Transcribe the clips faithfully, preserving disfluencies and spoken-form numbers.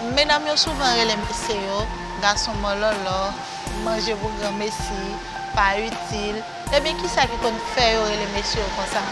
Medam yo souvan rele mesye yo gason mòlòlò, manje pou granmesi, pa itil. Ebyen, kisa ki konn fè yo rele mesye yo konsa?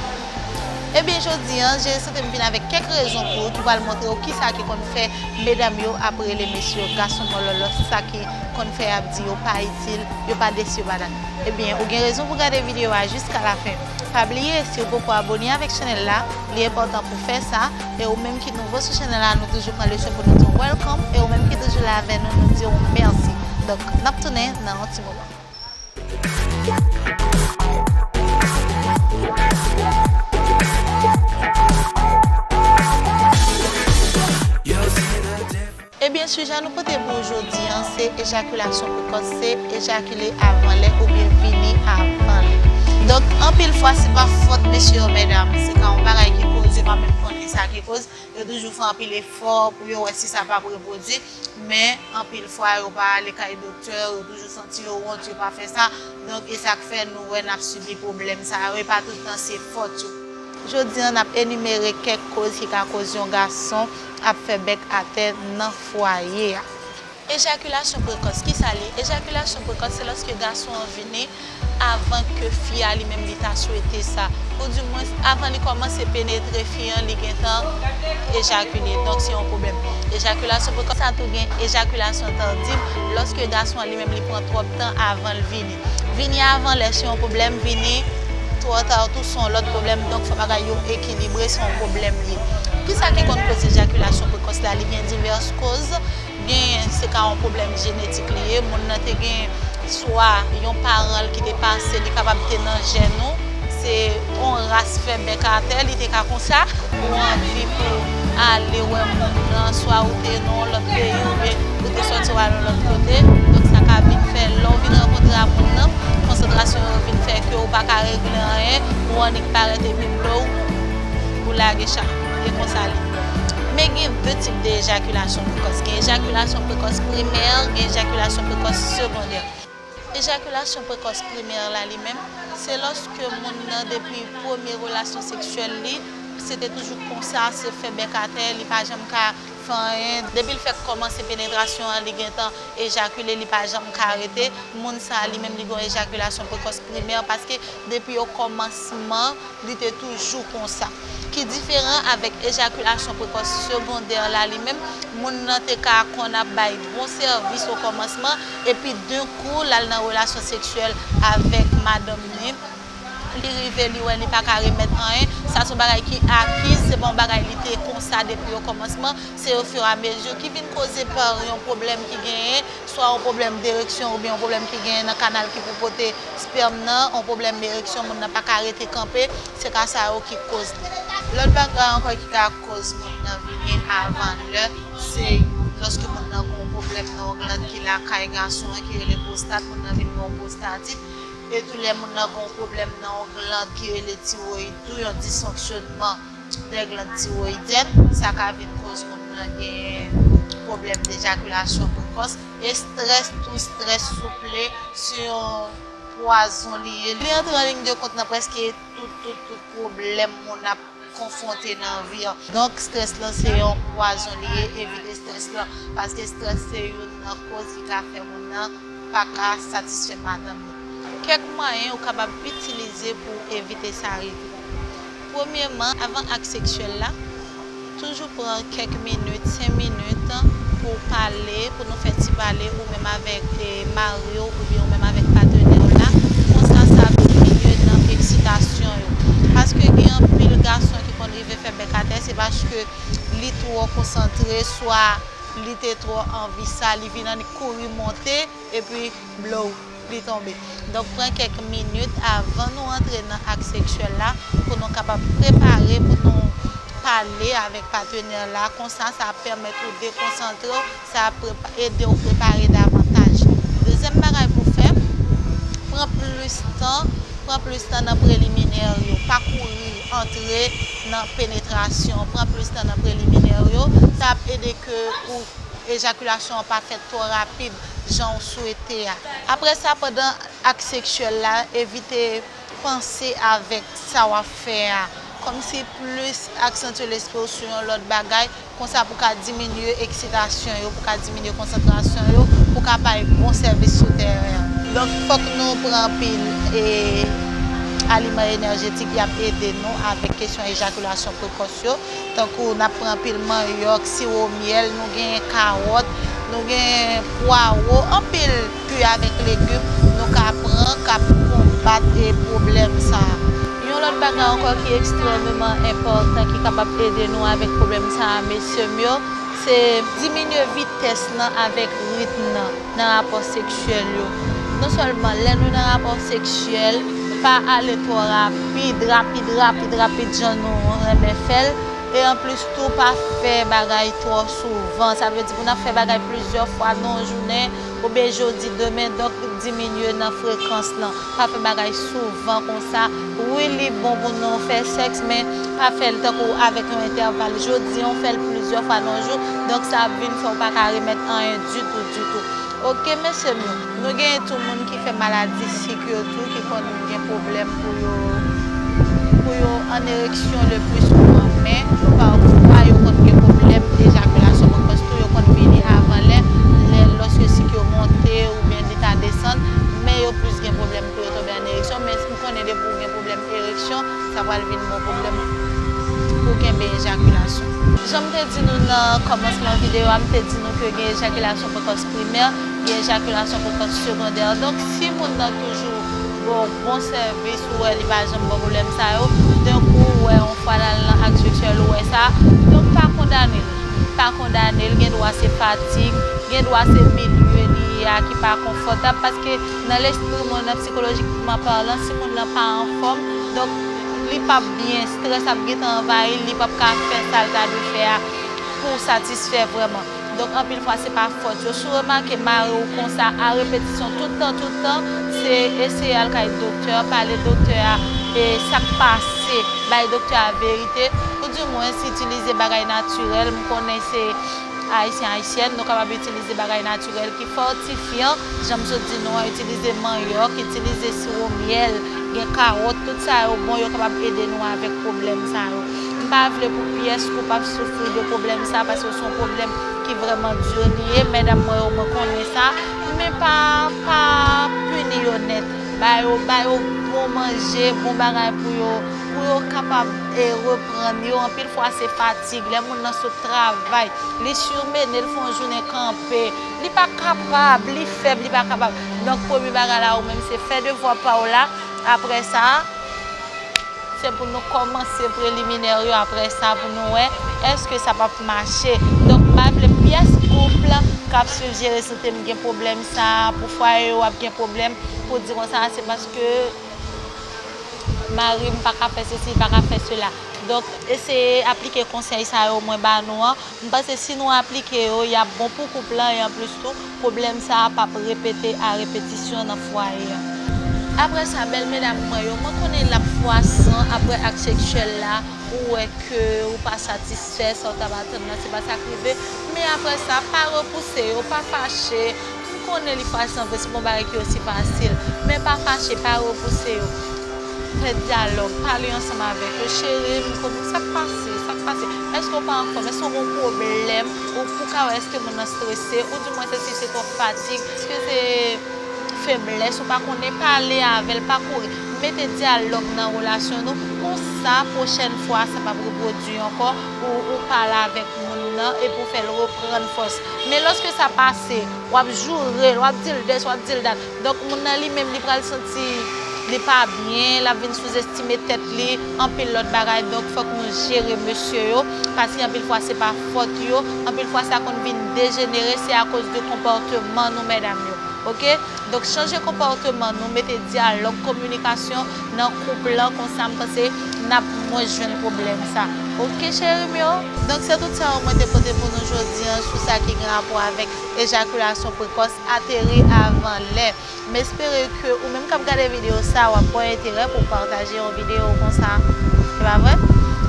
Ebyen, jodi a, Jere Sante m vin avèk kèk rezon pou ou ki pral montre w kisa ki konn fè medam yo ap rele mesye yo gason mòlòlò, sa ki konn fè y ap di yo pa itil, yo pa desi, yo pa dat. Ebyen, ou gen rezon pou gade videyo a jiska lafen. Pa bliye, si w poko abòne avèk chanèl la, li enpòtan pou fè sa. E ou menm ki nouvo sou chanèl la, nou toujou pran leson pou nou di w welcome. E ou menm ki toujou la avè nou, nou di w mèsi. Donk, n ap tounen nan yon ti moman. Ebyen, sijè nou pote pou ou jodi a, se ejakilasyon prekòs, se ejakile avan lè oubyen vini avan lè. Donk, anpil fwa, se pa fòt mesye yo, medam, se ka yon bagay ki koz, yo pa menm konnen sa ki koz, yo toujou fè anpil efò pou yo wè si sa p ap repwodui, men anpil fwa, yo pa ale kay doktè, yo toujou santi yo wont, yo pa fè sa. Donk, e sa k fè nou wè n ap sibi pwoblèm sa yo, e pa tout tan se fòt yo. Jodi a, n ap enimere kèk koz ki ka koz yon gason ap fè bèk atè nan fwaye a. Ejakilasyon prekòs, kisa l ye? Ejakilasyon prekòs, se lòske gason an vini avan ke fi a li menm li ta swete sa. Ou dimwens, avan li kòmanse penetre fi an, li gentan ejakile. Donk, se yon pwoblèm. Ejakilasyon prekòs, sa tou gen ejakilasyon tardib, lòske gason an li menm li pran twòp tan avan l vini. Vini avan lè se yon pwoblèm, vini twò ta tou se yon lòt pwoblèm, donk fò bagay yo ekilibre, se yon pwoblèm li ye. Kisa ki konn koz ejakilasyon prekòs la? Li gen divès koz. Genyen se ka yon pwoblèm jenetik li ye, moun nan te gen swa yon paran l ki te pase, li kapab te nan jèn ou, se yon ras fè bèk atè, li te ka konsa. Ou anvi pou ale wè moun nan, swa ou te nan yon lòt peyi oubyen ou te sòti w al yon lòt kote. Donk sa ka vin fè lè w vin rankontre ak moun nan, konsantrasyon yo vin fè ke ou pa ka regle anyen, ou annik parèt epi blow, ou lage cha. E konsa li ye. Men gen de tip de ejakilasyon prekòs. Gen ejakilasyon prekòs primè, gen ejakilasyon prekòs segondè. Ejakilasyon prekòs primè la li menm, se lòske moun nan depi premye relasyon seksyèl li, se te toujou konsa, se fè bèk atè, li pa janm ka fè anyen. Depi l fèk kòmanse penetrasyon an, li gentan ejakile, li pa janm ka rete. Moun sa a li menm li gen yon ejakilasyon prekòs primè paske depi okòmansman, li te toujou konsa. Ki diferan avèk ejakilasyon prekòs segondè la li menm, moun nan te ka konn ap bay bon sèvis okòmansman, epi denkou l al nan relasyon seksyèl avèk madanm li, li rive li wè li pa ka remèt anyen, sa se yon bagay ki akiz, se pa yon bagay li te konsa depi okòmansman, se ofiramezu ki vin koze pa yon pwoblèm ki genyen, swa yon pwoblèm dereksyon oubyen yon pwoblèm ki genyen nan kanal ki pou pote spèm nan, yon pwoblèm ereksyon, moun nan pa ka rete kanpe, se ka sa yo ki koz li. Lòt bagay ankò ki ka koz moun nan vini avan lè, se lòske moun nan gen yon pwoblèm nan yon glann ki lakay gason an ki rele pwostat, moun nan vin gen yon pwostatit, e tou lè moun nan gen yon pwoblèm nan yon glann ki rele tiwoyid tou, yon disfonksyonman de glann tiwoyidyèn, sa ka vin koz moun nan gen pwoblèm dejakilasyon prekòs. Estrès tou, estrès souple, se yon pwazon li ye. Li antre an liy de kont nan prèske tout, tout, tout pwoblèm moun ap konfwonte nan vi an. Donk, estrès lan se yon pwazon li ye, evite estrès lan, paske estrès se youn nan koz ki ka fè moun nan pa ka satisfè madanm li. Kèk mwayen ou kapab itilize pou w evite sa rive. Premyèman, avan ak seksyèl la, toujou pran kèk minit, senk minit, pou w pale, pou nou fè ti pale, ou menm avèk, e, mari w, oubyen ou menm avèk patnè w la. Konsa, sa ap diminye nan eksitasyon yo. Paske gen anpil gason ki konn rive fè bèk atè, se paske li twò konsantre, swa li te twò anvi sa, li vin annik kouri monte, epi blow, li tonbe. Donk, pran kèk minit avan nou antre nan ak seksyèl la pou nou kapab prepare pou nou pale avèk patnè la. Konsa, sa ap pèmèt ou dekonsantre w, sa ap prepa-, ede w prepare davantaj. Dezyèm bagay pou fè, pran plis tan, pran plis tan nan preliminè yo. Pa kouri antre nan penetrasyon, pran plis tan nan preliminè yo. Sa ap ede ke ou ejakilasyon an pa fèt twò rapid jan w swete a. Apre sa, pandan ak seksyèl la, evite panse avèk sa w ap fè a. Kòmsi plis aksantye lespri w sou yon lòt bagay, Konsa pou ka diminye eksitasyon yo, pou ka diminye konsantrasyon yo, pou ka bay bon sèvis sou tèren an. Donk, fòk nou pran pil e, aliman enèjetik y ap ede nou avèk kesyon ejakilasyon prekòs yo. Tankou n ap pran pil manyòk, siwo myèl, nou genyen kawòt, nou genyen pwawo, anpil pwi avèk legim nou ka pran k ap konbat e pwoblèm sa a. Yon lòt bagay ankò ki ekstrèmeman enpòtan ki kapab ede nou avèk pwoblèm sa a, mesye m yo, se diminye vitès lan avèk ritm nan nan rapò seksyèl yo. Non sèlman lè nou nan rapò seksyèl, pa ale twò rapid, rapid, rapid, rapid jan nou renmen fè l. E anplis tou, pa fè bagay twò souvan. Sa vle di pou n ap fè bagay plizyè fwa nan yon jounen, oubyen jodi, demen, donk diminye nan frekans lan. Pa fè bagay souvan konsa. Wi, li bon pou nou fè sèks, men pa fè l tankou avèk yon entèval. Jodi a, w fè l plizyè fwa nan yon jou, donk sa ap vin fè w pa ka remèt anyen ditou, ditou. Oke, mesye m yo, nou genyen tou moun ki fè maladi sik yo tou, ki konn gen pwoblèm pou yo, pou yo an ereksyon le pli souvan, men pafwa yo konn gen pwoblèm ejakilasyon prekòs tou, yo konn vini avan lè, lè, lòske sik yo monte oubyen li ta desann, men yo plis gen pwoblèm pou yo tonbe an ereksyon, men si m konnen depi w gen pwoblèm ereksyon, sa pral vin bon pwoblèm pou kenbe ejakilasyon. Jan m te di nou nan kòmansman videyo a, m te di nou ke gen ejakilasyon prekòs primè, gen ejakilasyon prekòs segondè. Donk, si moun nan toujou ba w bon sèvis, ou wè li pa janm ba w pwoblèm sa yo, tankou ou wè yon fwa l al nan ak seksyèl, ou wè sa, donk pa kondane l. Pa kondane l, gen dwa se fatig, gen dwa se milye li ye a ki pa konfòtab, paske nan lespri moun nan, sikolojikman palan, si moun nan pa anfòm, donk li p ap byen, estrès ap gentan anvayi l, li p ap ka fè sa l ta dwe fè a pou satisfè vrèman. Donk, anpil fwa, se pa fòt yo. Si w remake mare w konsa a repetisyon tout tan, tout tan, se eseye al kay doktè, pale doktè a e sa k pase, bay doktè a verite, oudimwens itilize bagay natirèl. M konnen se Ayisyen, Ayisyèn, nou kapab itilize bagay natirèl ki fòtifyan, jan m sot di nou an, itilize manyòk, itilize siwo myèl, gen kawòt, tout sa yo bon, yo kapab ede nou avèk pwoblèm sa yo. M pa vle pou pyès koup ap soufri de pwoblèm sa, paske se yon pwoblèm ki vrèman di li ye. Medam mwen yo, mwen konnen sa, men pa, pa pini yo nèt. Ba yo, ba yo bon manje, bon bagay pou yo, pou yo kapab, e, reprann yo. Anpil fwa, se fatig. Lè moun nan sot travay, li sirmennen, l fè yon jounen kanpe, li pa kapab, li fèb, li pa kapab. Donk, premye bagay la, ou menm, se fè devwa pa w la. Apre sa, se pou nou kòmanse preliminè yo apre sa pou nou wè èske sa p ap mache. Donk, m pa vle pyès koup k ap swiv Jere Sante m gen pwoblèm sa, pou fwaye yo ap gen pwoblèm, pou di konsa, se paske mari m pa ka fè sesi, li pa ka fè sela. Donk, eseye aplike konsèy sa yo mwen ba nou an. M panse si nou aplike yo, y ap bon pou koup lan, e anplis tou, pwoblèm sa a p ap repete a repetisyon nan fwaye a. Apre sa, bèl medam mwen yo, mwen konnen l ap fwasan apre ak seksyèl la, ou wè ke ou pa satisfè sa w t ap atann nan, se pa sa k rive. Men apre sa, pa repouse yo, pa fache. M konnen li fasan vre, se pa yon bagay ki osi fasil. Men pa fache, pa repouse yo. Fè dyalòg, pale ansanm avèk yo. Cheri, m konnen sa k pase, sa k pase. Èske w pa anfòm? Èske w gen yon pwoblèm? Ou pou ka wè èske moun nan strese, oudimwens èske se twòp fatig, èske se feblès, ou pa konnen, pale avè l, pa kouri. Mete dyalòg nan relasyon nou, konsa pwochèn fwa sa p ap repwodui ankò, ou, ou pale avèk moun nan epi w fè l reprann fòs. Men lòske sa pase, w ap joure l, w ap di l dis, w ap di l dat. Donk, moun nan li menm, li pral santi li pa byen, l ap vin souzestime tèt li, anpil lòt bagay. Donk, fòk nou jere mesye yo, paske anpil fwa se pa fòt yo, anpil fwa sa konn vin dejenere, se akoz de konpòteman nou, medam yo. Oke? Donk, chanje konpòteman nou, mete dyalòg, kominikasyon nan koup lan, konsa m panse n ap mwens jwenn pwoblèm sa. Oke, cheri m yo? Donk, se tout sa yo mwen te pote pou nou jodi an sou sa ki gen rapò avèk ejakilasyon prekòs, ateri avan lè. M espere ke ou menm k ap gade videyo sa, w ap pran enterè pou w pataje yon videyo konsa. Se pa vre?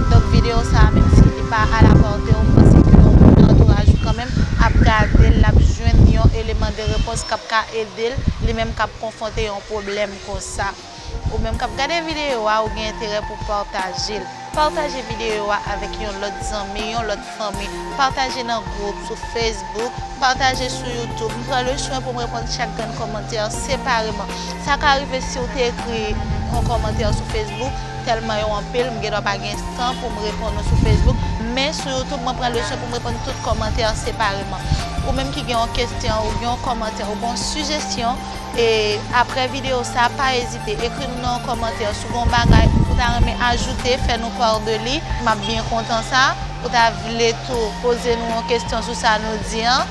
Donk, videyo sa, menm si li pa alapòte w, m panse ke yon moun nan antouraj ou kanmenm ap gade l, l ap jwenn yon eleman de repons k ap ka ede l, li menm k ap konfwonte yon pwoblèm konsa. Ou menm k ap gade videyo a, ou gen enterè pou w pataje l. Pataje videyo a avèk yon lòt zanmi, yon lòt fanmi. Pataje nan gwoup, sou Facebook, pataje sou YouTube. M pran le swen pou m reponn chak grenn kòmantè separeman. Sa ka rive si w te ekri yon kòmantè sou Facebook, tèlman yo anpil, m gendwa pa gen tan pou m reponn ou sou Facebook. Men sou YouTube, mwen pran le swen pou m reponn tout kòmantè separeman. Ou menm ki gen yon kesyon, ou gen yon kòmantè, ou gen yon sijesyon, e apre videyo sa, pa ezite, ekri nou nan yon kòmantè. Si w gen yon bagay ou ta renmen ajoute, fè nou part de li. M ap byen kontan sa. Ou ta vle tou poze nou yon kesyon sou sa nou di an?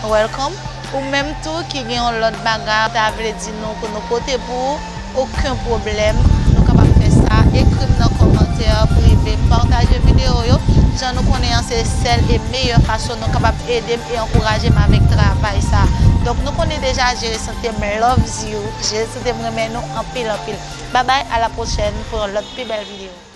Welcome. Ou menm tou ki gen yon lòt bagay ou ta vle di nou pou nou pote pou ou, okenn pwoblèm. Nou kapab fè sa, ekri m nan kòmantè prive m, pataje videyo yo. Jan nou konnen an, se sèl e meyè fason nou kapab ede m e ankouraje m avèk travay sa. Donk, nou konnen deja, Jere Sante m loves you. Jere Sante m renmen nou anpil, anpil. Babay, a la pwochèn pou yon lòt pi bèl videyo.